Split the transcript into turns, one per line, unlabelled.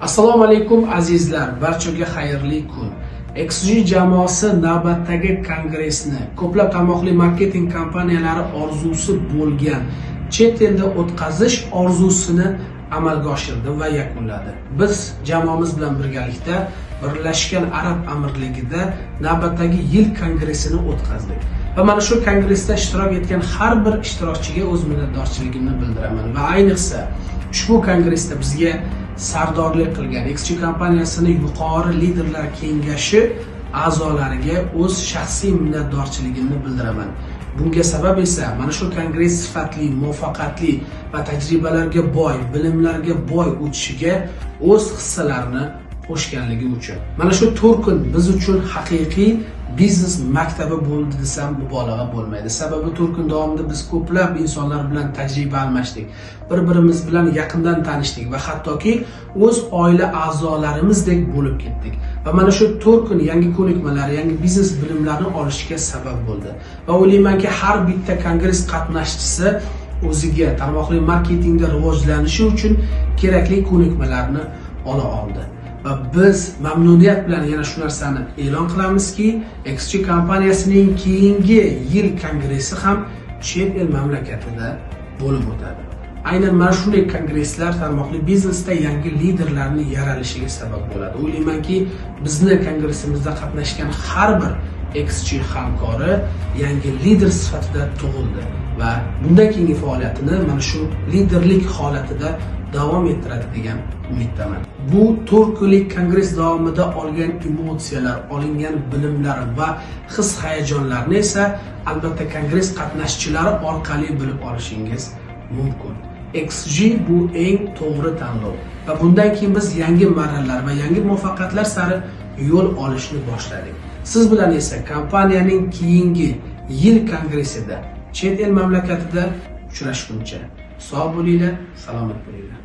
Assalomu alaykum, azizlar, barchaga xayrli kun. XG jamoasi navbatdagi kongressni, ko'plab tarmoqli marketing kompaniyalari orzusi bo'lgan chet elda o'tkazish orzusini amalga oshirdi va yakunladi. Biz jamoamiz bilan birgalikda Birlashgan Arab Amirligida navbatdagi yil kongressini o'tkazdik. Va mana shu kongressda ishtirok etgan har bir ishtirokchiga o'z minnatdorchiligimni bildiraman va ayniqsa ushbu kongressda bizga sardorlik qilgan XG kompaniyasini yuqori liderlar kengashi a'zolariga o'z shaxsiy minnatdorchiligimni bildiraman. Bunga sabab esa mana shu kongress sifatli, muvaffaqiyatli va tajribalarga boy, bilimlarga boy o'tishiga o'z hissalarini qo'shganligi uchun. Mana shu 4 kun biz uchun haqiqiy biznes maktabi bo'ldi desam, mubolag'a bo'lmaydi. Sababi 4 kun davomida biz ko'plab insonlar bilan tajriba almashdik, bir-birimiz bilan yaqindan tanishdik va hattoki o'z oila a'zolarimizdek bo'lib ketdik. Va mana shu 4 kun yangi ko'nikmalar, yangi biznes bilimlarni olishga sabab bo'ldi. Va o'ylaymanki, har bitta kongress qatnashchisi o'ziga tarmoqli marketingda rivojlanishi uchun kerakli ko'nikmalarni ola oldi. Va biz mamnuniyat bilan yana shu narsani e'lon qilamizki, XG kompaniyasining keyingi yil kongressi ham chet el mamlakatida bo'lib o'tadi. Aynan mana shunday kongresslar tarmoqli biznesda yangi liderlarni yaralishiga sabab bo'ladi. O'ylaymanki, bizni kongressimizda qatnashgan har bir XG hamkori yangi lider sifatida tug'ildi va bundan keyingi faoliyatini mana shu liderlik holatida davom ettiradi degan umiddaman. Bu 4 kunlik kongress davomida olgan emotsiyalar, olingan bilimlar va his hayajonlarni esa albatta kongress qatnashchilari orqali bilib olishingiz mumkin. XG bu eng to'g'ri tanlov va bundan keyin biz yangi marralar va yangi muvaffaqiyatlar sari yo'l olishni boshladik. Siz bilan esa kompaniyaning keyingi yil kongressida chet el mamlakatida uchrashguncha sog' bo'linglar, salomat bo'linglar.